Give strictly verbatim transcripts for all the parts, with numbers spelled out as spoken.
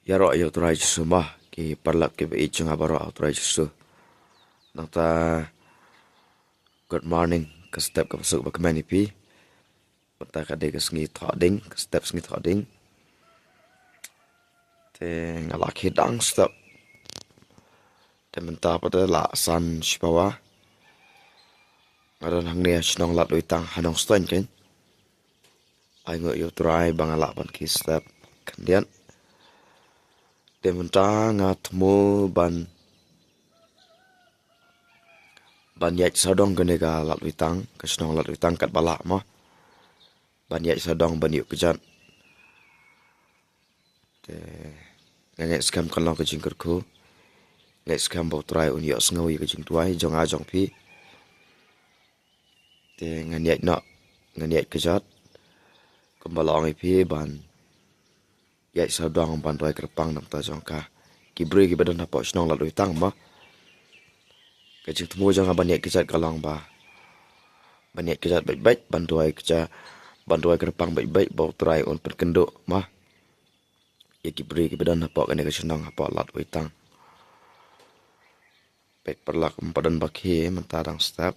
Ïaroh ïa U Trai Jisu mo, ki paralok kiba ïeit jong nga baroh ha U Trai Jisu. Nangta, good morning, ka step kaba suk ba kmen ïa phi. Mynta ka dei ka sngi Thohdieng, ka step sngi Thohdieng. Te nga la khie dang step. Te mynta pat te la san shipawa. Nga don hangne ha shnong Ladwitang ha Nongstoiñ kein. Ai nguh ïa U Trai ba nga lah ban khie step khyndiat. Te mynta nga thmu ban, ban ïaid sawdong kane ka Ladwitang, ka shnong Ladwitang katba lah mo. Ban ïaid sawdong ban ïuh kjat. Te nga ngeit skhem kan long ka jingkyrkhu. Ngeit skhem ba U Trai un ïohsngew ïa ka jingduwai jong nga jong phi. Te ngan ïaid noh, ngan ïaid kjat. Kumba la ong ïa phi ban ïaid sawdong ban duwai kyrpang na ka bynta jong ka, ki briew kiba don hapoh shnong Ladwitang mo. Ka jingthmu jong nga ban ïaid kjat ka long ba, ban ïaid kjat beit beit, ban duwai kjat, ban duwai kyrpang beit beit ba U Trai un pynkynduh mo ïa ki briew kiba don hapoh kane ka shnong hapoh Ladwitang. Peit paralok, ym pat don ba khie mynta, dang step.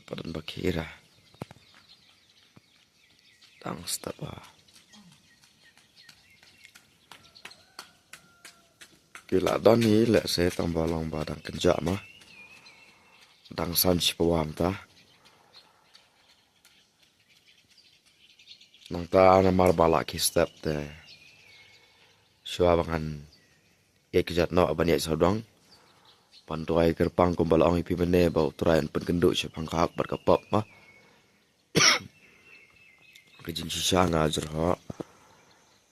Ym pat don ba khie ra. Dang step ba. Ki la don hi lehse tang ba long ba dang kynjah mo. Dang san shipawa mynta. Nangta namar ba la khie step te shuwa ba ngan ïaid kjat noh ban ïaid sawdong ban duwai kyrpang kumba la ong ïa phi mynne ba U Trai un pynkynduh shaphang ka hok bad ka pop mo. Ka jingshisha nga jyrhoh,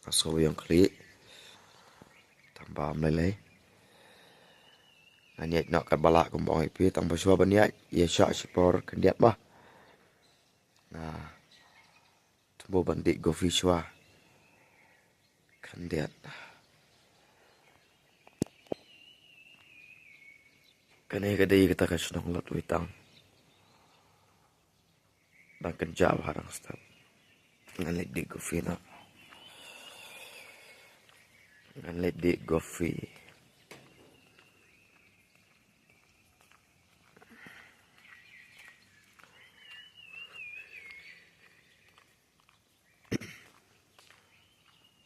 nga sngew ïong khlieh. Tang ba ym lei lei. Ngan ïaid noh katba lah kumba ong ïa phi, tang ba shuwa ban ïaid, ïa shah shipor khyndiat mo. Nga thmu ban dih coffee shuwa khyndiat. Kane ka dei kata ka shnong Ladwitang. Dang kynjah bha, dang step. Ngan leit dih coffee noh. Ngan leit dih coffee.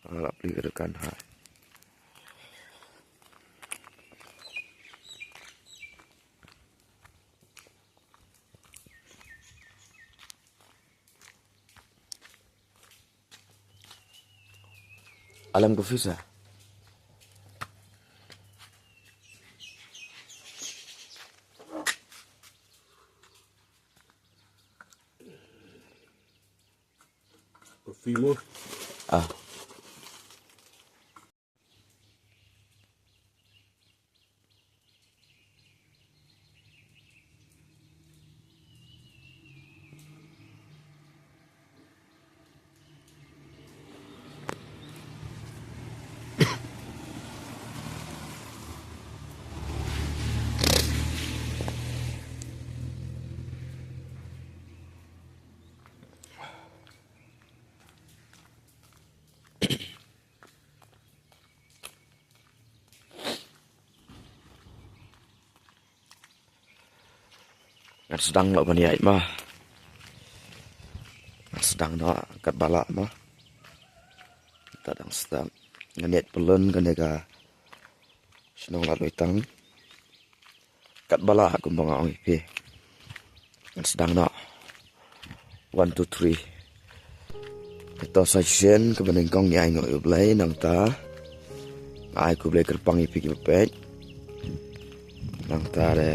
Nga la plie ka dukan ha. Alam coffee sa. Coffee mo. Ah. Ngan sdang noh ban ïaid mo. Ngan sdang noh katba lah mo. Te dang sdang. Ngan ïaid pyllun kane ka shnong Ladwitang katba lah kumba nga ong ïa phi. Ngan sdang noh. One, two, three. Ito sa shisien kaba nyngkong ngi ai nguh ïa U Blei, nangta nga ai khublei kyrpang ïa phi kiba peit. Nangta de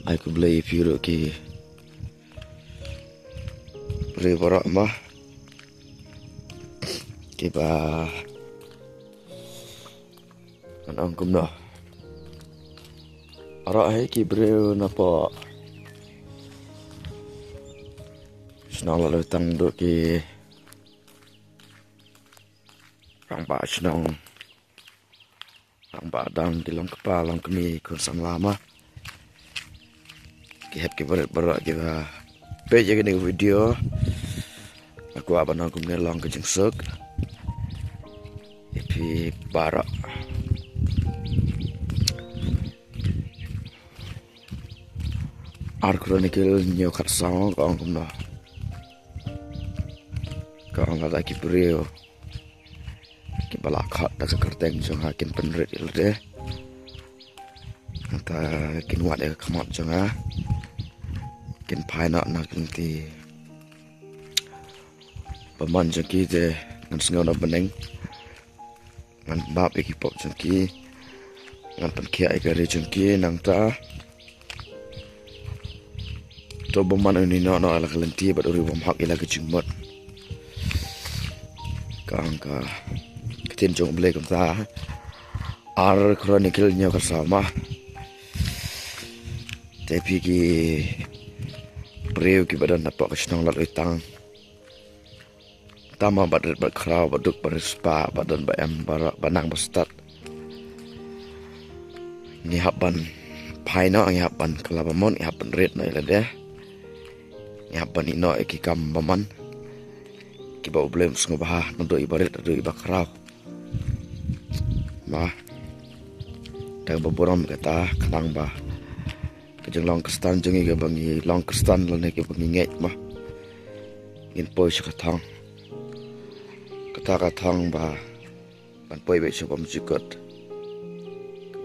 ai khublei ïa phi ruh ki briew baroh mo, kiba ngan ong kumno, baroh hi ki briew napoh shnong Ladwitang, duh ki rangbah shnong, rangbah dang, ki long kpa long kmie, khun samla mo, ki hep ki barit baroh kiba peit ïa kane ka video. Nga kwah ban ong kumne, long ka jingsuk ïa phi baroh. Ar Chronicle hynñiew khatsaw ka ong kumno. Ka ong lada ki briew kiba la khot da ka kyrteng jong nga kin pynrit ïa lade, nangta kin wad ïa ka khmat jong nga, kin phai noh na ka lynti bymman jong ki, te ngan sngew na bneng, ngan map ïa ki pop jong ki, ngan pynkhiah ïa ka ri jong ki. Nangta to bymman un ïehnoh noh ïa la ka lynti bad u riew bymhok ïa la ka jingmut. Ka ong ka ktien jong U Blei kumta. Ar Chronicle hynñiew khatsaw ma. Te phi ki briew kiba don hapoh ka shnong Ladwitang, tang ma ba rit ba khraw, ba duk ba riewspah, ba don ba em, ba, ba nang ba stad, ngi hap ban phai noh, ngi hap ban kylla bamut, ngi hap ban rit noh ïa lade, ngi hap ban ïehnoh ïa ki kam bymman kiba U Blei um sngewbha, naduh iba rit haduh iba khraw. Ba dang ba burom kata, khnang ba ka jinglong Khristan jong ngi, kaba ngi long Khristan lane kaba ngi ngeit, ba ngin poi sha ka thong. Kata ka thong ba ban poi beit sha bymjukut,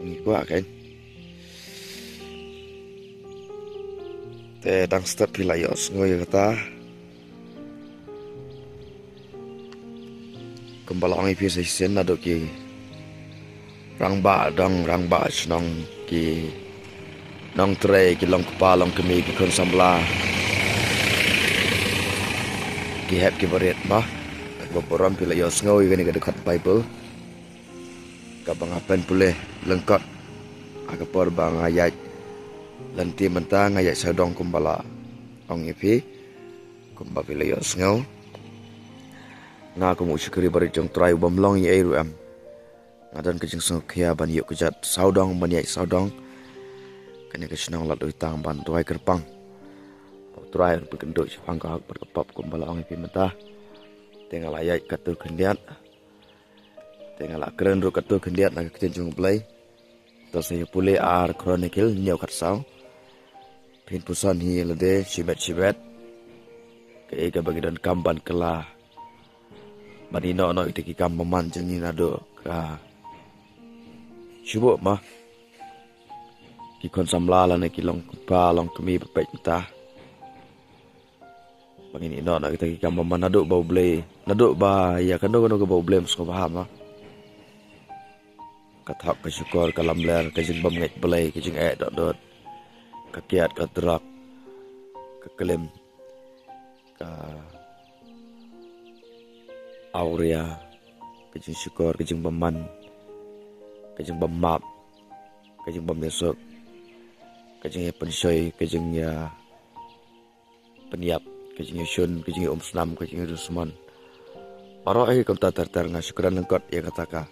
ngi kwah kan. Te dang step phi la ïohsngew ïa kata. Kumba la ong ïa phi sa shisien, naduh ki rangbah dong, rangbah shnong, ki nongtrei, ki long kpa long kmie, ki khun samla, ki hep ki barit, ma. Ba burom phi la ïohsngew ïa kane ka dkhot Baibl kaba nga pynpule lyngkot ha ka por ba nga ïaid lynti mynta, nga ïaid sawdong kumba la ong ïa phi. Kumba phi la ïohsngew, nga kum u shakri barit jong U Trai u bym long ei ei ruh em, nga don ka jingsngewkhia ban ïuh kjat sawdong, ban ïaid sawdong kane ka shnong Ladwitang ban duwai kyrpang ba U Trai un pynkynduh shaphang ka hok bad ka pop kumba la ong ïa phi mynta. Te nga la ïaid katto khyndiat, te nga la kren ruh katto khyndiat na ka ktien jong U Blei. To sa ïa pule Ar Chronicle hynñiew khatsaw. Phin puson hi ïa lade shimet shimet, kaei kaba ngi donkam ban kylla, ban ïehnoh noh ïa kita ki kam bymman jong ngi naduh ka shu buh, ma. Ki khun samla lane ki long kpa long kmie ba peit mynta, ba ngin ïehnoh noh ïa kita ki kam bymman naduh ba U Blei, naduh ba ïa kano kano kaba U Blei um sngewbha, ma. Ka thok, ka shukor, ka lamler, ka jingbymngeit Blei, ka jingeh dohnud, ka kiad, ka drok, ka klim, ka awria, ka jingshukor, ka jingbymman, ka jingbymmap, ka jingbymïasuk, ka jingïapynshoi, ka jingïa pynïap, ka jingïashun, ka jingïaumsnam, ka jingïadusmon. Baroh hi kumta ter ter, nga shu kren lyngkot ïa kata ka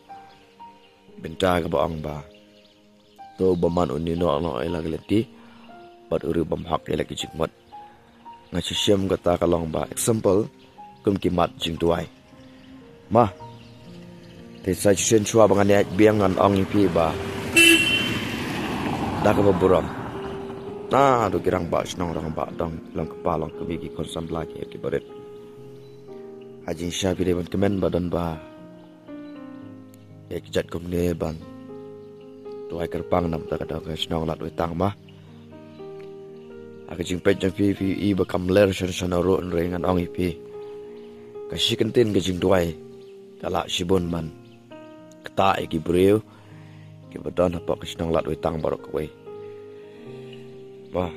bynta kaba ong ba to u bymman un ïehnoh noh ïa la ka lynti bad u riew bymhok ïa la ki jingmut. Nga shu shim kata ka long ba example kum ki mat jingduwai. Ma, te sa shisien shuwa ba ngan ïaid biang ngan ong ïa phi ba da kaba burom, naduh ki rangbah shnong, rangbah dong, long kpa long kmie, ki khun samla, ki hep ki barit, ha jingshisha phi dei ban kmen ba don ba ïa ki jait kumne ban duwai kyrpang na ka bynta ka dong ka shnong Ladwitang, ma. Ha ka jingpeit jong phi, phi i ba kam ler shen shen ruh, hynrei ngan ong ïa phi, ka shi kyntien ka jingduwai ka lah shibun ban ktah ïa ki briew kiba don hapoh ka shnong Ladwitang baroh kawei. Ba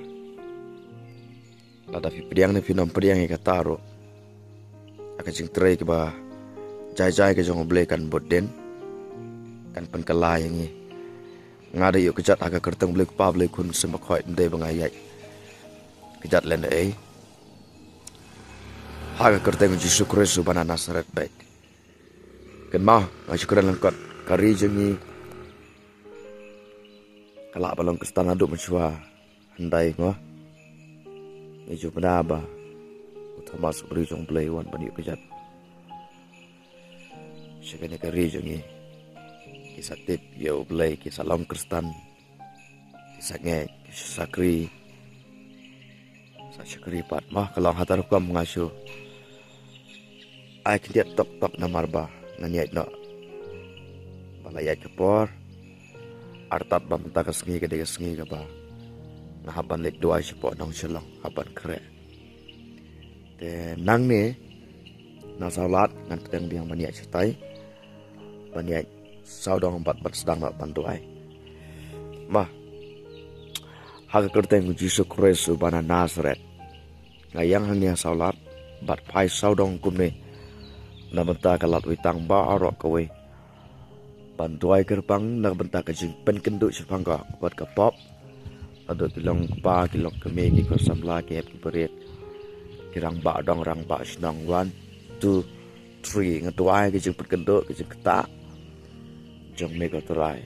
lada phi pdiang ne phin ym pdiang ïa kata ruh, ha ka jingtrei kaba jai jai ka jong U Blei kan bud dien, kan pynkylla ïa ngi. Nga da ïoh kjat ha ka kyrteng U Blei Kpa, U Blei Khun, Mynsiem Bakhuid, ym dei ba nga ïaid kjat lehnohei, ha ka kyrteng U Jisu Khrist uba na Nasareth beit. Kynmaw, nga shu kren lyngkot, ka ri jong ngi ka lah ba long Khristan haduh mynshuwa hyndai, mo. Ngi ju bna ba U Thomas u briew jong U Blei wan ban ïoh kjat sha kane ka ri jong ngi. Ki sa tip ïa U Blei, ki sa long Khristan, ki sa ngeit, ki sa shakri, sa shakri pat. Mo, ka long ha kata ka rukom nga shu ai khyndiat tok tok namar ba ngan ïaid noh ba la ïaid ka por. Artat ba mynta ka sngi ka dei ka sngi kaba nga hap ban leit duwai shapoh Nongshillong, hap ban khreh. Te nangne na sawlad ngan pdiang biang ban ïaid shatai, ban ïaid sawdong bad ban sdang noh ban duwai. Mo, ha ka kyrteng U Jisu Khrist uba na Nasareth, nga ïeng hangne ha sawlad bad phai sawdong kumne na bynta ka lad wei tang baroh kawei, ban duwai kyrpang na ka bynta ka jingpynkynduh shaphang ka hok bad ka pop. Haduh ki long kpa, ki long kmie, ki khun samla, ki hep ki barit, ki rangbah dong, rangbah shnong, one, two, three. Nga duwai ka jingpynkynduh, ka jingktah jong me ko Trai.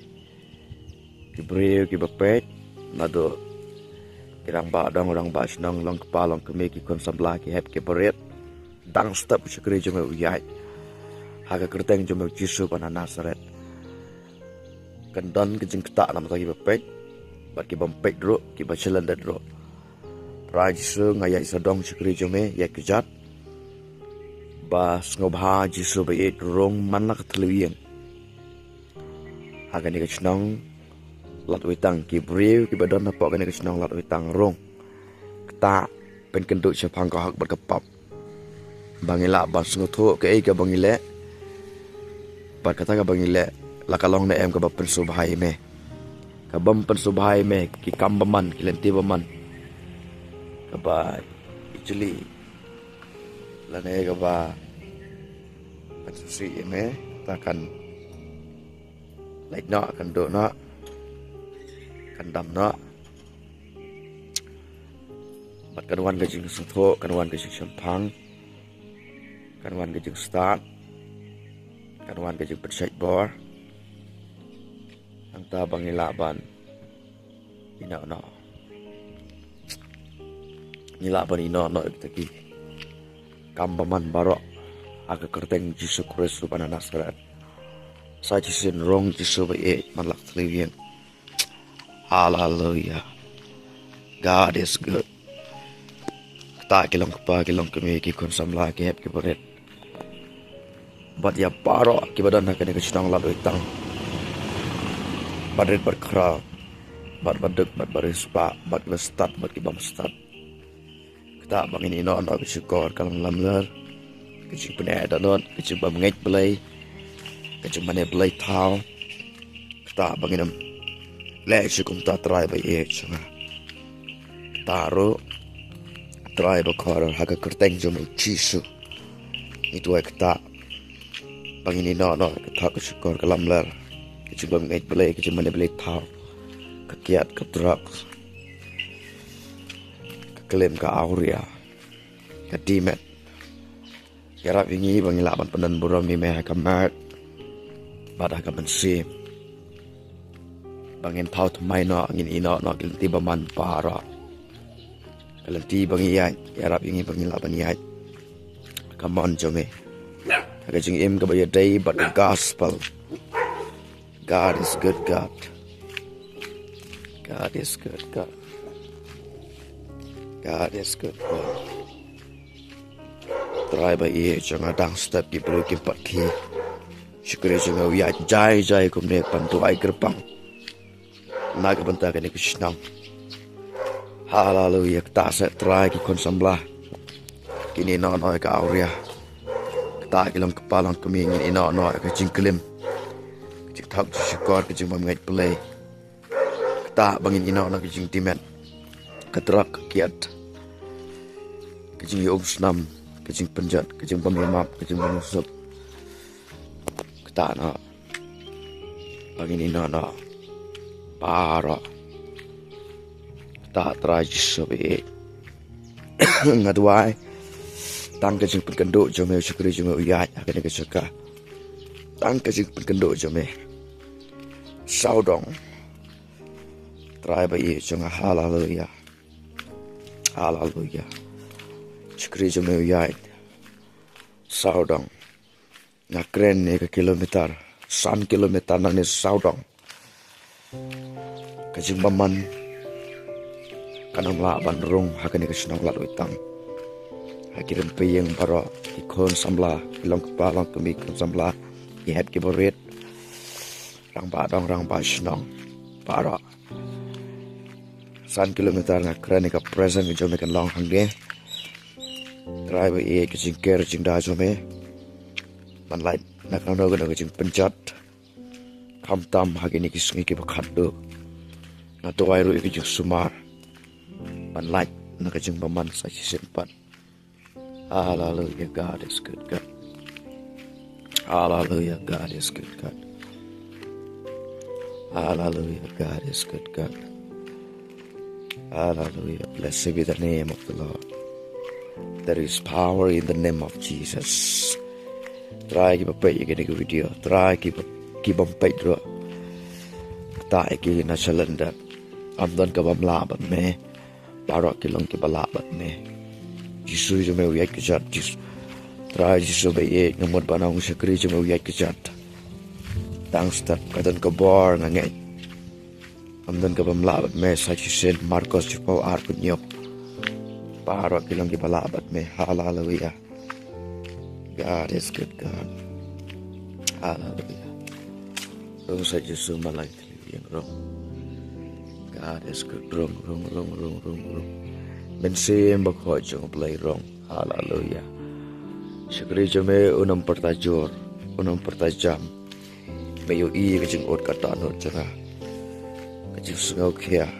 Ki briew kiba peit, naduh ki rangbah dong, rangbah shnong, long kpa, long kmie, ki khun samla, ki hep ki barit, dang step u shakri jong me u ïaid ha ka kyrteng jong me U Jisu ba na Nasareth. Kan don ka jingktah na bynta kiba peit bad ki bym peit ruh, kiba shalyndet ruh. Trai Jisu, nga ïaid sawdong shakri jong me, ïaid kjat. Ba sngewbha Jisu ba ïeit, rung man la ka thliew ïing ha kane ka shnong Ladwitang, ki briew kiba don hapoh kane ka shnong Ladwitang, rung, ktah, pynkynduh shaphang ka hok bad ka pop, ba ngin lah ban sngewthuh kaei kaba ngi leh bad kata kaba ngi leh la ka long ne em kaba pynsngewbha ïa me. Ka bym pynsngewbha ïa me, ki kam bymman, ki lynti bymman, kaba i jli lane kaba pynsngewsih ïa me, ta kan lait noh, kan duh noh, kan dam noh. Bad kan wan ka jingsngewthuh, kan wan ka jingshemphang, kan wan ka jingstad, kan wan ka jingpynshait bor. Nangta ba ngi lah ban ïehnoh noh, ngi lah ban ïehnoh noh ïa kita ki kam bymman baroh ha ka kyrteng Jisu Khrist uba na Nasareth. Sa shisien, rung Jisu ba ïeit, man la ka thliew ïing. Haleluya. God is good. Ktah ki long kpa, ki long kmie, ki khun samla, ki hep ki barit, bad ïa baroh kiba don ha kane ka shnong Ladwitang, bad rit bad khraw, bad ba duk bad ba riewspah, bad kiba stad bad ki bym stad. Ktah ba ngin ïehnoh noh ka shukor ka lamler, ka jingpyneh dohnud, ka jingbymngeit Blei, ka jingmane blei thaw. Ktah ba ngin ym leh shuh kumta, Trai ba ïeit jong nga. Ktah ruh, Trai Bakhraw, ha ka kyrteng jong me U Jisu ngi duwai, ktah ba ngin ïehnoh noh ka thok ka shukor ka lamler, ka jingbymngeit Blei, ka jingmane blei thaw, ka kiad ka drugs, ka klim ka awria, ka dimet. Ïarap ïa ngi ba ngi lah ban pyndon burom ïa me ha ka met bad ha ka mynsiem, ba ngin thaw thymmai noh, ngin ïehnoh noh ki lynti bymman baroh. Ka lynti ba ngi ïaid, ïarap ïa ngi ba ngi lah ban ïaid ka mon jong me, ha ka jingim kaba ïadei bad ka gospel. God is good God. God is good God. God is good God. Trai ba ïeit jong nga, dang step ki briew kim pat khie. Shakri jong nga u ïaid jai jai kumne ban duwai kyrpang na ka bynta kane ka shnong. Haleluya. Ktah seh Trai ki khun samla, kin ïehnoh noh ïa ka awria. Ktah ki long kpa long kmie, ngin ïehnoh noh ïa ka jingklim, ka jingthok jingshukor, ka jingbymngeit Blei. Ktah ba ngin ïehnoh noh ka jingdimet, ka drok, ka kiad, ka jingïaumsnam, ka jingpynjot, ka jingbym ïamap, ka jingbym ïasuk. Ktah noh ba ngin ïehnoh noh baroh. Ktah Trai Jisu ba ïeit. Nga duwai tang ka jingpynkynduh jong me, u shakri jong me u ïaid ha kane ka jaka. Tang ka jingpynkynduh jong me sawdong, Trai ba ïeit jong nga. Haleluya. Haleluya. Shakri jong me u ïaid sawdong. Nga kren ïa ka kilometer, san kilometer nangne sawdong. Ka jingbymman kan ym lah ban rung ha kane ka shnong Ladwitang. Ha ki rympei ïing baroh, ki khun samla, ki long kpa long kmie khun samla, ki hep ki barit, rangbah dong rangbah shnong baroh. San kilometer nga kren ïa ka presence ka jong me kan long hangne. Trai ba ïeit ka jingker jingda jong me ban lait na kano kano ka jingpynjot. Khamtam ha kine ki sngi kiba khatduh, nga duwai ruh ïa ka jingsumar ban lait na ka jingbymman sa shisien pat. Hallelujah, God is good, God. Hallelujah, God is good, God. Hallelujah, God is good, God. Hallelujah, blessed be the name of the Lord. There is power in the name of Jesus. Trai kiba peit ïa kane ka video, trai kiba, kibym peit ruh, kata ïa ki na shalynda. Ym don kaba ym lah bad me. Baroh ki long kiba lah bad me. Jisu jong me u ïaid kjat, Jisu. Trai Jisu ba ïeit, nga mut ban ong, shakri jong me u ïaid kjat. Tang step ka don ka bor nga ngeit. Ym don kaba ym lah bad me sa shisien, Markos shiphew ar phew hynñiew. Baroh ki long kiba lah bad me. Hallelujah. God is good, God. Hallelujah. Rung sa Jisu, malai tylli ïing rung. God is good, rung, rung, rung, rung, rung, rung. Mynsiem Bakhuid jong U Blei rung. Hallelujah. Shakri jong me un ym pyrta jur, un ym pyrta jam. Me ïohi ka jingud ka dohnud jong nga, ka jingsngewkhia,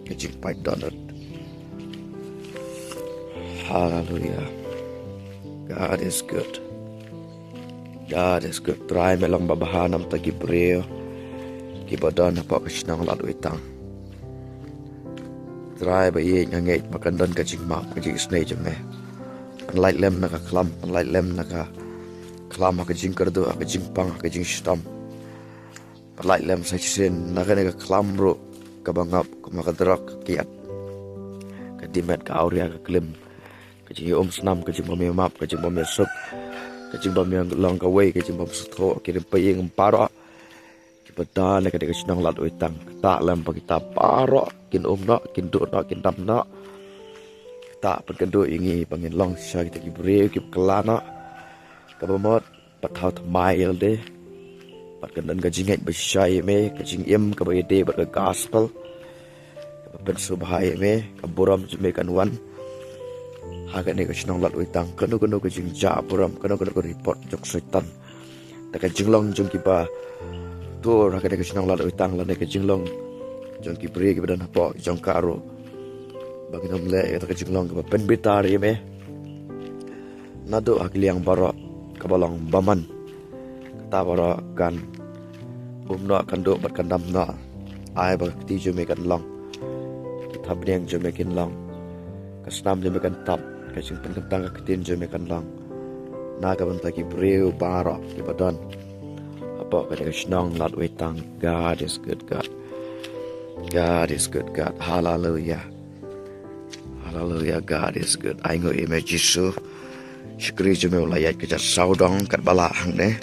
ka jingpait dohnud. Hallelujah. God is good. God is good. Trai me long babha namar ki briew kiba don hapoh ka shnong Ladwitang. Trai ba ïeit, nga ngeit ba kan don ka jingmap, ka jingisynei jong me. Pynlait lem na ka khlam, pynlait lem na ka khlam ha ka jingkyrduh, ha ka jingpang, ha ka jingshitom. Pynlait lem sa shisien na kane ka khlam ruh kaba ngop kum ha ka drok, ka kiad, ka dimet, ka awria, ka klim, ka jingïaumsnam, ka jingbym ïamap, ka jingbym ïasuk, ka jingbym ïalong kawei, ka jingbym sngewthuh, ki rympei ïing baroh kiba don ha kane ka shnong Ladwitang. Ktah lem ba kita baroh kin um noh, kin duh noh, kin dam noh. Ktah pynkynduh ïa ngi ba ngin long shisha kita ki briew kiba kylla noh, kaba mut ba thaw thymmai ïa lade, bad kan don ka jingngeit ba shisha ïa me, ka jingim kaba ïadei bad ka gospel kaba pynsngewbha ïa me. Ka burom jong me kan wan ha kane ka shnong Ladwitang. Kano kano ka jingjah burom, kano kano ka report jong Soitan, da ka jinglong jong kiba tur ha kane ka shnong Ladwitang, lane ka jinglong jong ki briew kiba don hapoh jong ka ruh, ba kin ym leh ïa kata ka jinglong kaba pynbitar ïa me. Naduh ha ki liang baroh kaba long bymman, kata baroh kan um noh, kan duh bad kan dam noh. Ai ba ka kti jong me kan long, ki thapniang jong me kin long, ka snam jong me kan tap, ka jingpynkyntang ka ktien jong me kan long na ka bynta ki briew baroh kiba don hapoh kane ka shnong Ladwitang. God is good, God. God is good, God. Hallelujah. Hallelujah, God is good. Ainguh ïa me Jisu. Shakri jong me u la ïaid kjat sawdong katba lah hangne.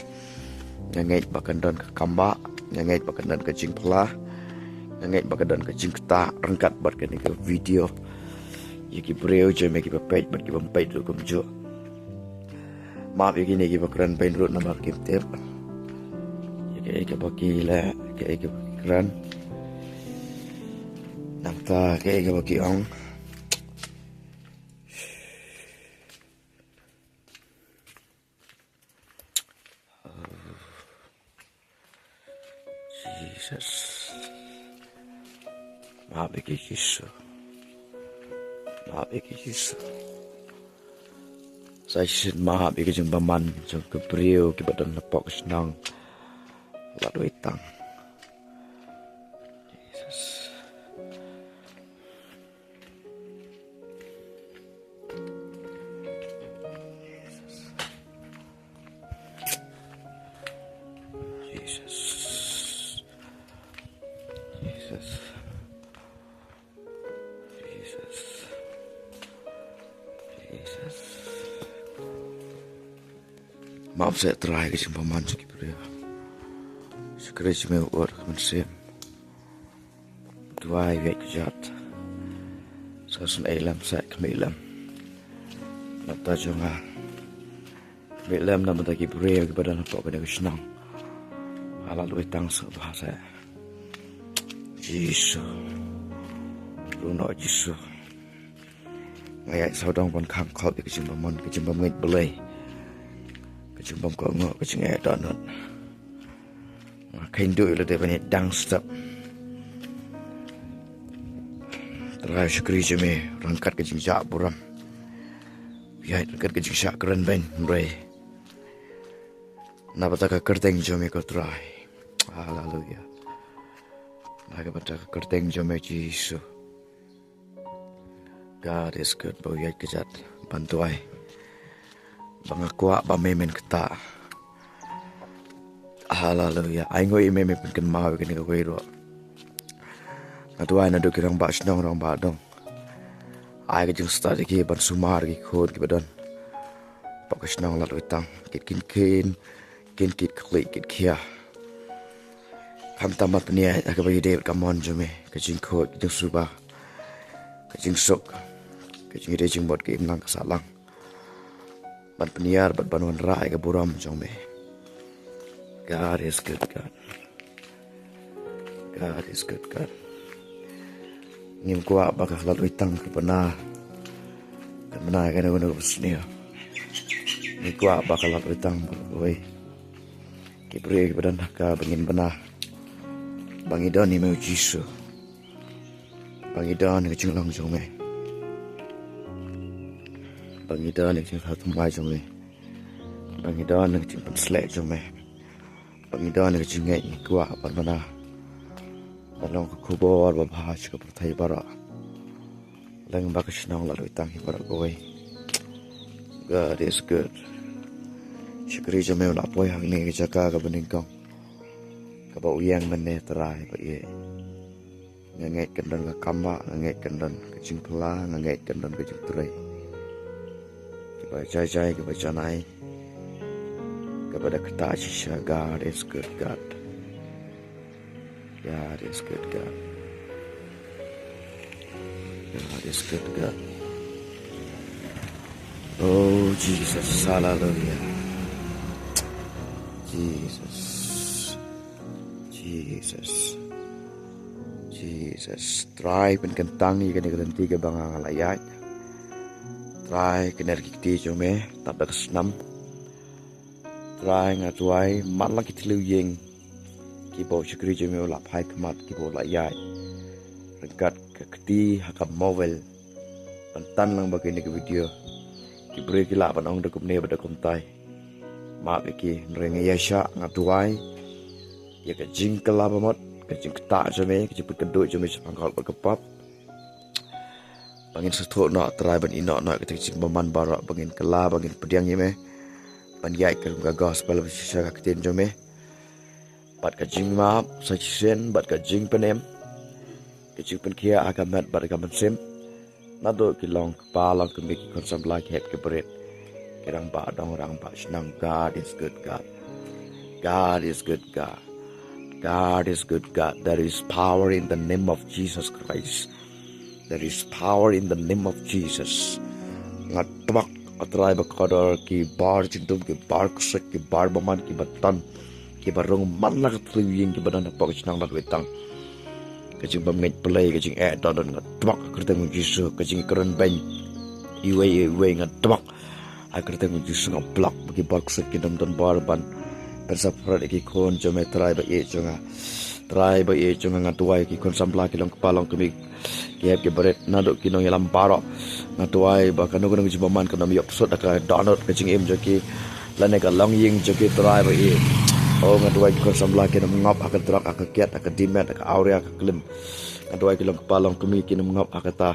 Nga ngeit ba kan don ka kambah, nga ngeit ba kan don ka jingphla, nga ngeit ba kan don ka jingktah ryngkat bad kane ka video. Ïa ki briew jong me kiba peit bad kibym peit ruh kumjuh. Map ïa kine kiba kren beiñ ruh namar kim tip ïa kaei kaba ki leh, kaei kaba ki kren. Nangta kaei kaba ki ong. Jesus. Map ïa ki Jisu. Map ïa ki Jisu. Sa shisien map ïa ki jingbymman jong ki briew kiba don hapoh ka shnong Ladwitang. Jesus. Jesus. Jesus. Jesus. Jesus. Map seh Trai ka jingbymman jong ki briew. Shakri jong me u ot ka mynsiem. Duwai ïa ka jat. Sa sngewlem seh khmih lem. Nata jong nga. Khmih lem na bynta ki briew kiba don hapoh kane ka shnong. Hala lwai tang seh ba seh. Jisu. Runo Jisu. Nga ïaid sawdong ban khang khop ïa ka jingbymman, ka jingbymngeit Blei. Ka jingbymkohnguh, ka jingeh dohnud. Nga kheiñ duh ïa lade ban ïaid dang step. Trai shakri jong me, ryngkat ka jingjah burom. Ïaid ryngkat ka jingshah kren beiñ, hynrei na bynta ka kyrteng jong me ko Trai. Haleluya. Na ka bynta ka kyrteng jong me Jisu. God is good, ba u ïaid ka jat ban duwai. Ba nga kwah ba me men kata. Haleluya. Ai ngoi me me pynkynmaw ïa kane kawei ruh. Nga duwai naduh ki rangbah shnong rangbah dong. Ai ka jingstad ïa ki ban sumar ki khun kiba don. Hapoh ka shnong Ladwitang. Kit kin kin, kin kit khlieh kit khia. Khamtam ban pynïaid ïa kaba ïadei bad ka mon jong me, ka jingkhuid, ka jingsuba, ka jingsuk, ka jingïadei jingmut ka imlang ka sahlang. Ban pynïar bad ban wanrah ïa ka burom jong me. God is good God. God is good God. Ngim kwah ba ka Ladwitang ka bna, ka bna ïa kano kano kaba sniew. Ngim kwah ba ka Ladwitang ba kawei. Ki briew kiba don ha ka ba ngin bna. Ba ngi don ïa me u Jisu. Ba ngi don ïa ka jinglong jong me. Ba ngi don ïa ka jingthaw thymmai jong me. Ba ngi don ïa ka jingpynsleh jong me. Ba ngi don ïa ka jingngeit ngi kwah ban bna. Ban long ka khubor babha sha ka pyrthei baroh. Lyngba ka shnong Ladwitang hi baroh kawei. God is good. Shakri jong me u la poi hangne ka jaka kaba nyngkong. Kaba u ïeng mynne Trai ba ïeit. Nga ngeit kan don ka kambah, nga ngeit kan don ka jingphylla, nga ngeit kan don ka jingtrei. Kiba jai jai, kiba janai. Kaba da kata shisha God is good God. God is good God. God is good God. Oh Jesus, hallelujah. Jesus. Jesus. Jesus. Trai pynkyntang ïa kane ka lynti kaba nga la ïaid. Trai kane ka kti jong me, tad da ka snam. Trai nga duwai, man la ki thliew ïing. Kiba u shakri jong me u la phai khmat, kiba u la ïaid. Ryngkat ka kti ha ka mobile. Ban tan lang ba kine ki video. Ki briew ki lah ban ong da kumne bad da kumtai. Map ïa ki, hynrei nga ïa shah, nga duwai. Ïa ka jingkylla ba mut, ka jingktah jong me, ka jingpynkynduh jong me shaphang ka hok bad ka pop. Ba ngin sngewthuh noh Trai ban ïehnoh noh ïa kata ka jingbymman baroh, ba ngin kylla, ba ngin pdiang ïa me. Ban ïaid ka, ka gospel ba shisha ka ktien jong me. Bad ka jingmap sa shisien, bad ka jingpynim. Ka jingpynkhiah ha ka met bad ha ka mynsiem. Naduh ki long kpa long kmie, ki khun samla, ki hep ki barit. Ki rangbah dong, rangbah shnong. God is good God. God is good God. God is good God. There is power in the name of Jesus Christ. There is power in the name of Jesus. Nga tbak, A Trai bakordor, ki bar jingdum, ki bar ksuid, ki bar bymman, ki ba tan, ki ba rung, man la ka thliew ïing kiba don hapoh ka shnong Ladwitang. Ka jingbymngeit Blei, ka jingeh dohnud, nga tbak ha ka kyrteng u Jisu, ka jingkren beiñ iwei ïa iwei nga tbak ha ka kyrteng u Jisu. Nga block ba ki bar ksuid kin ym don bor ban pynsaphriang ïa ki khun jong me, Trai ba ïeit jong nga. Trai ba ïeit jong nga, nga duwai ki khun samla, ki long kpa long kmie, ki hep ki barit, naduh ki nongïalam baroh. Nga duwai ba kano kano ka jingbymman kan ym ïoh pynsuh da ka dohnud ka jingim jong ki, lane ka longïing jong ki, Trai ba ïeit. Oh, nga duwai ki khun samla kin ym ngop ha ka drok, ha ka kiad, ha ka dimet, ha ka awria, ha ka klim. Nga duwai ki long kpa long kmie kin ym ngop ha kata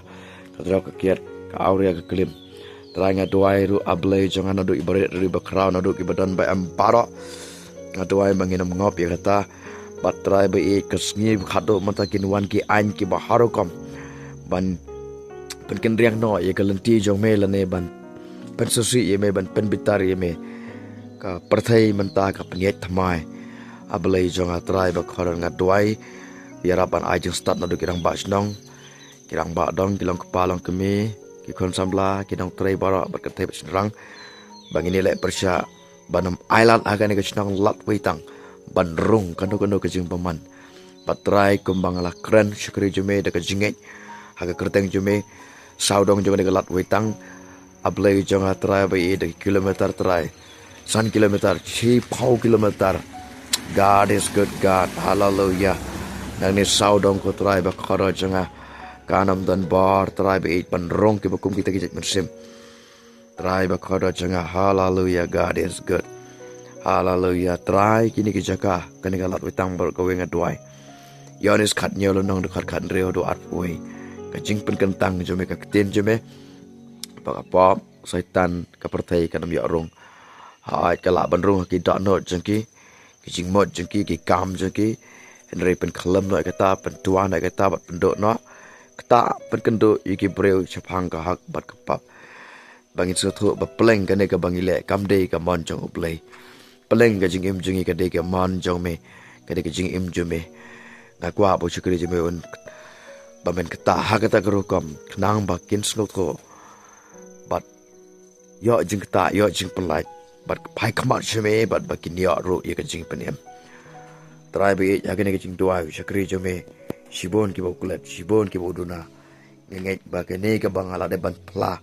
ka drok, ka kiad, ka awria, ka klim. Trai nga duwai ruh, A Blei jong nga, naduh i barit ruh, i bakhraw, naduh kiba don ba em baroh. Nga duwai ba ngin ym ngop ïa kata. Bad Trai ba ïeit, ka sngi ba khadduh mynta kin wan ki aiñ kiba har rukom ban pynkynriang noh ïa ka lynti jong me, lane ban pynsngewsih ïa me, ban pynbitar ïa me. ka pyrthei mynta ka pynïaid thymmai. A Blei jong nga Trai ba kordor, nga duwai ïarap ban ai jingstad naduh ki rangbah shnong, ki rangbah dong, ki long kpa long kmie, ki khun samla, ki nongtrei baroh bad kynthei bad shynrang, ba ngin ïaleh pyrshah ban ym ailad ha kane ka shnong Ladweitang ban rung kano kano ka jingbymman. Bad Trai kumba nga la kren shakri jong me da ka jingngeit ha ka kyrteng jong me, sawdong jong kane ka Ladweitang, A Blei jong nga Trai ba ïeit, da ki kilometer Trai, san kilometer, shiphew kilometer. God is good God. Haleluya. Nangne sawdong ko Trai ba kordor jong nga, kan ym don bor Trai ba ïeit ban rung kiba kum kita ki jait mynsiem. Trai ba kordor jong nga, haleluya, God is good. Haleluya. Trai kine ki jaka, kane ka Ladweitang baroh kawei nga duwai, Ïoannis khatñiew lynnong dkhot khathynriew haduh arphew wei. Ka jingpynkyntang jong me, ka ktien jong me, ba ka pop, Soitan, ka pyrthei kan ym ïoh rung. Hooid, ka lah ban rung ha ki dohnud jong ki, ki jingmut jong ki, ki kam jong ki. Hynrei pynkhlem noh ïa kata, pyntwa noh ïa kata bad pynduh noh. Kata pynkynduh ïa ki briew shaphang ka hok bad ka pop. Ba ngin sngewthuh ba pleng kane kaba ngi leh kam dei ka mon jong U Blei. Pleng ka jingim jong ngi ka dei ka mon jong me, ka dei ka jingim jong me. Nga kwah ba u shakri jong me un, ba men ktah ha kata ka rukom, khnang ba kin sngewthuh bad ïoh jingktah, ïoh jingpynlait, bad phai khmat sha me, bad ba kin ïoh ruh ïa ka jingpynim. Trai ba ïeit, ha kane ka jingduwai u shakri jong me, shibun kiba u klet, shibun kiba u duna. Nga ngeit ba kane kaba nga la dep ban phla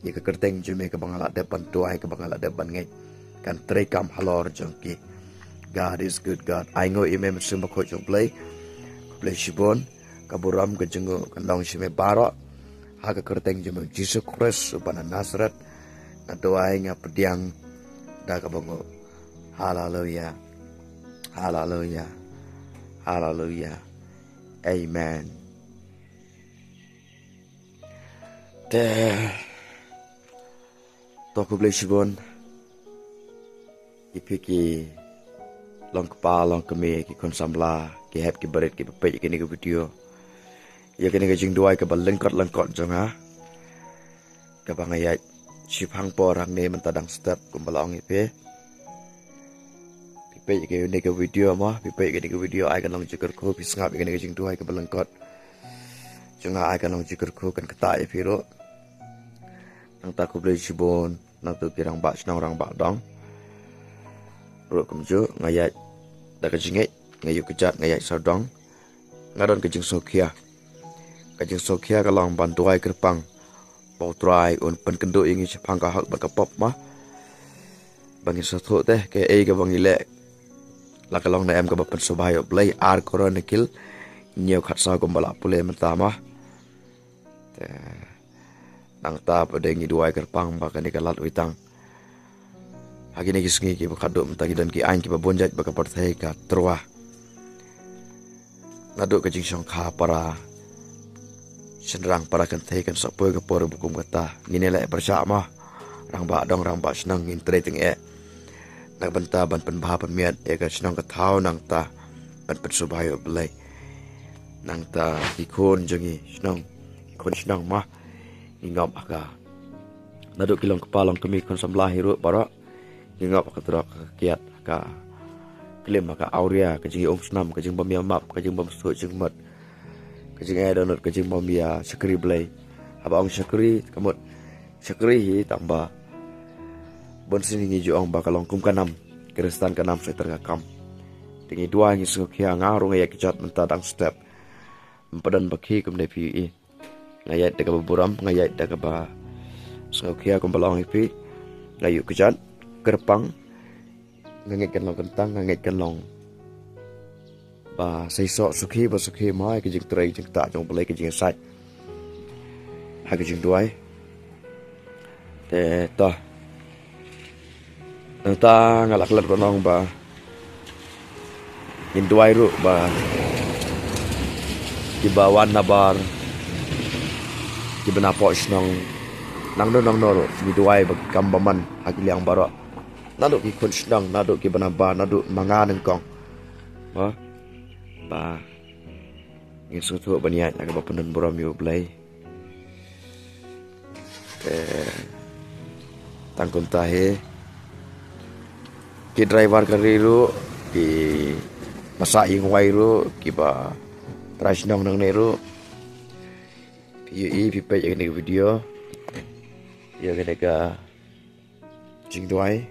ïa ka kyrteng jong me, kaba nga la dep ban duwai, kaba nga la dep ban ngeit, kan treikam halor jong ki. God is good God. Ainguh ïa me Mynsiem Bakhuid jong U Blei. Khublei shibun. Ka burom ka jingnguh kan long sha me baroh. Ha ka kyrteng jong me Jisu Khrist uba na Nasareth, nga duwai, nga pdiang da kaba nguh. Haleluya. Haleluya. Haleluya. Amen. Te, to khublei shibun ïa phi ki long kpa long kmie, ki khun samla, ki hep ki barit kiba peit ïa kane ka video, ïa kane ka jingduwai kaba lyngkot lyngkot jong nga, kaba nga ïaid shaphang por hangne mynta dang step kumba la ong ïa phi. Phi peit ïa kane ka video mo, phi peit ïa kane ka video, ai kan long jingkyrkhu, phi sngap ïa kane ka jingduwai kaba lyngkot jong nga, ai kan long jingkyrkhu, kan ktah ïa phi ruh. Nangta khublei shibun na tu ki rangbah shnong rangbah dong ruh kumjuh. Nga ïaid da ka jingngeit, nga ïuh kjat, nga ïaid sawdong. Nga don ka jingsngewkhia. Ka jingsngewkhia ka long ban duwai kyrpang ba U Trai un pynkynduh ïa ngi shaphang ka hok bad ka pop mo. Ba ngin sngewthuh te kaei kaba ngi leh, la ka long ne em kaba pynsngewbha ïa U Blei. Ar Khronikel hynñiew khatsaw kumba la pule mynta mo. Te nangta pat de ngi duwai kyrpang ba kane ka Ladweitang, ha kine ki sngi kiba khadduh mynta ki don ki aiñ kiba bun jait ba ka pyrthei ka tyrwa. Naduh ka jingshongkha para shynrang, para kynthei, kan sa poi ka por ba kum kata. Ngin ïaleh pyrshah mo, rangbah dong rangbah shnong, ngin trei tyngeh na ka bynta ban pynbha pynmiat ïa ka shnong ka thaw, nangta ban pynsngewbha ïa U Blei. Nangta ki khun jong ngi shnong, ki khun shnong mo, ngi ngop ha ka, naduh ki long kpa long kmie, khun samla hi ruh baroh, ngi ngop ha ka trok, ha ka kiad, ha ka klim, ha ka awria, ka jingïaung snam, ka jingbym ïamap, ka jingbym sngewthuh jingmut, ka jingeh dohnud, ka jingbym ïa shakri Blei. Haba ong shakri, ka mut shakri hi tang ba bun sien ngi ju ong ba ka long kum ka nam, Khristan ka nam sait ter ka kam. Te ngi duwai, ngi sngewkhia, nga ruh nga ïaid kjat mynta dang step. Ym pat don ba khie kumne phi ïohi. Nga ïaid da kaba burom, nga ïaid da kaba sngewkhia kumba la ong ïa phi. Nga ïuh kjat, kyrpang. Nga ngeit kan long kyntang, nga ngeit kan long ba seisoh sukhi ba sukhi mo ïa ka jingtrei jingktah jong U Blei, ka jingïasaid ha ka jingduwai. Te to, nangta nga la klet ban ong ba ngin duwai ruh ba kiba wan nabar, kiba napoh shnong, nangno nangno ruh, ngi duwai ba ki kam bymman ha ki liang baroh, naduh ki khun shnong, naduh kiba nabar, naduh ma nga nyngkong. Ba, ba ngin sngewthuh ban ïaid na kaba pyndon burom ïa U Blei. Te tang kumta hi, Ki driver ka ri ruh, ki masa ïing wai ruh, ki ba trai shnong nang ne ruh. Phi ïohi phi peit ïa kane ka video. Ïa kane ka jingduwai.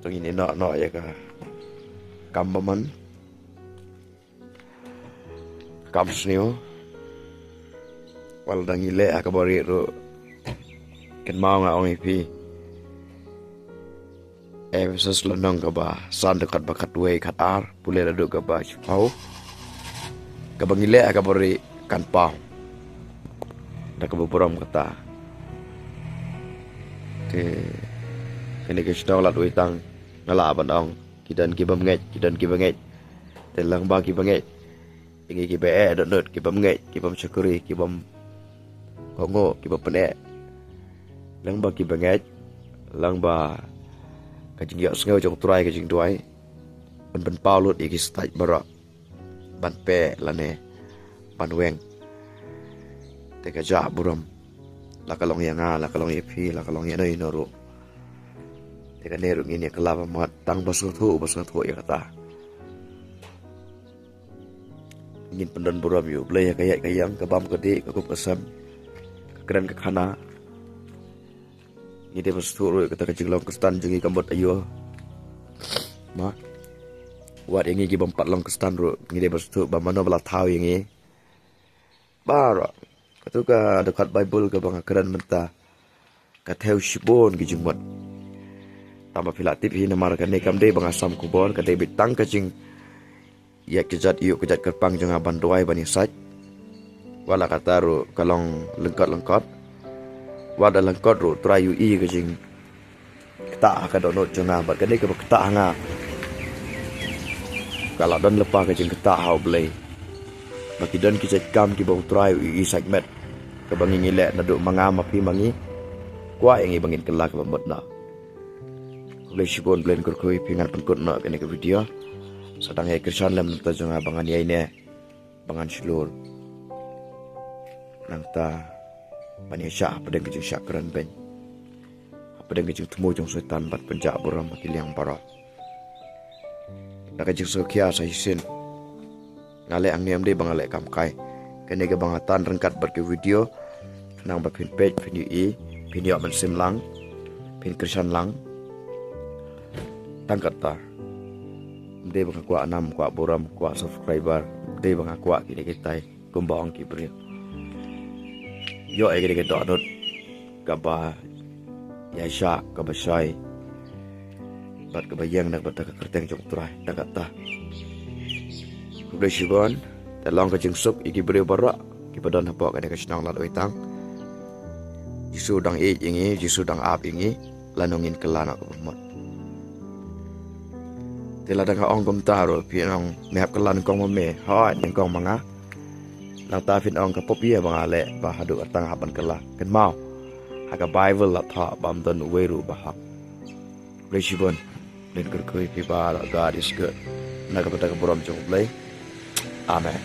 Tang ïa kane noh noh ïa ka kam ba man. Kam sniew. Wat la dang ngi leh ha kaba rieh ruh. Kynmaw nga ong ïa phi. Ephesus lynnong kaba san dkhot ba khatwei khatar, pule naduh kaba shiphew. Kaba ngi leh ha kaba rieh kan paw. Da kaba burom kata. Te kane ka shnong Ladwei tang nga lah ban ong. Ki don ki bym ngeit, ki don ki ba ngeit. Te lang ba ki ba ngeit. Ïa ngi ki ba eh dohnud, ki bym ngeit, ki bym shakri, ki bym kohnguh, ki bym pyneh. Lang ba ki ba ngeit, lang ba ka jingïohsngew jong U Trai ka jingduwai. Ban pynpaw lut ïa ki stait baroh. Ban peh lane ban weng. Te ka jah burom. La ka long ïa nga, la ka long ïa phi, la ka long ïa no ïa no ruh. Te kane ruh ngin ïa kylla ba mut tang ba sngewthuh, ba sngewthuh ïa kata. Ngin pyndon burom ïa U Blei ïa ka ïaid ka ïeng, ka bam ka dih, ka kup ka sem, ka kren ka khana. Ngi dei ba sngewthuh ruh ïa kata ka jinglong Khristan jong ngi ka mut aïu. Ma. Wat ïa ngi ki bym pat long Khristan ruh ngi dei ba sngewthuh ba mano ba la thaw ïa ngi. Baroh. Katu ka dkhot Baibl kaba nga kren mynta. Ka thew shibun ki jingmut. Tang ba phi la tip hi namar kane kam dei ba nga sam khubor, ka dei beit tang ka jingïaid kjat ïuh kjat kyrpang jong nga ban duwai ban ïasaid. Wat la kata ruh ka long lyngkot lyngkot. Wat la lyngkot ruh U Trai u ïohi ka jingktah ha ka dohnud jong nga bad kane kaba ktah ha nga. Ka la don lypa ka jingktah ha U Blei. Ba ki don ki jait kam kiba U Trai u ïohi sait met. Kaba ngi ngi leh naduh ma nga ma phi ma ngi. Kwah ïa ngi ba ngin kylla kaba mut noh. Khublei shibun, Blei un kyrkhu ïa phi, ngan pynkut noh kane ka video. Sa dang ïai kyrshan lem nangta jong nga ba ngan ïai ne. Ba ngan shlur. Nangta ban ïa shah hapdeng ka jingshah kren beiñ. Hapdeng ka jingthmu jong Soitan bad pynjah burom ha ki liang baroh. Da ka jingsngewkhia sa shisien. Nga leh hangne ym dei ba nga leh kam kai. Kane kaba nga tan ryngkat bad ka video. Khnang ba phin peit, phin ïohi, phin ïoh mynsiem lang, phin kyrshan lang. Tang kata. Ym dei ba nga kwah nam, kwah burom, kwah subscriber. Ym dei ba nga kwah kine kitai. Kumba ong ki briew. Ïoh ïa kane ka dohnud kaba ïaishah, kaba shai. Bad kaba ïeng na ka bynta ka kyrteng jong U Trai. Tang kata. Khublei shibun. Te long ka jingsuk ïa ki briew baroh kiba don hapoh kane ka shnong Ladwei tang. Jisu dang ïeit ïa ngi, Jisu dang ap ïa ngi. Lano ngin kylla noh kaba mut. Te lada nga ong kumta ruh phin ong me hap kylla nyngkong ma me, hooid nyngkong ma nga. Nangta phin ong ka pop ïa ba nga leh ba haduh katang hap ban kylla. Kynmaw. Ha ka Baibl la thoh ba ym don uwei ruh ba hok. Khublei shibun. Blei un kyrkhu ïa phi baroh, God is good. Na ka bynta ka burom jong U Blei. Amen.